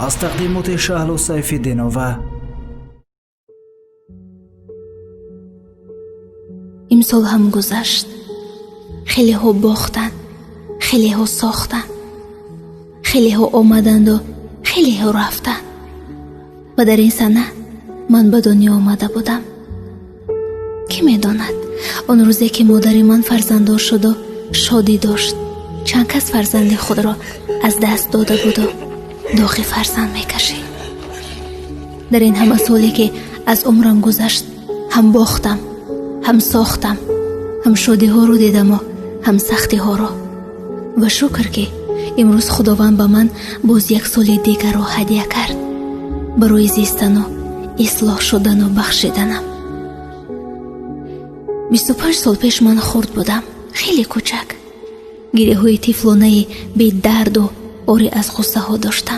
Аз тақдимоти Шаҳлу Сайфиддинова. Имсол ҳам гузашт. Хелеҳо бохтанд, хелеҳо сохтанд, хелеҳо омаданду хелеҳо рафтанд. Ва дар ин сана ман ба дунё омада будам. Кӣ медонад, он рӯзе ки модари ман фарзанддор шуду шодӣ дошт, чанд кас фарзанди худро аз даст дода буду доғи фарзанд мекашид. Дар ин ҳама соле ки аз умрам гузашт, ҳам бохтам, ҳам сохтам, ҳам шодиҳоро дидаму ҳам сахтиҳоро. Ва шукр, ки имрӯз Худованд ба ман боз як соли дигарро ҳадя кард барои зистану ислоҳ шудану бахшиданам. 25 сол пеш ман хурд будам, хеле кӯчак. Гиряҳои тифлонаи бедарду ори аз ғуссаҳо доштам.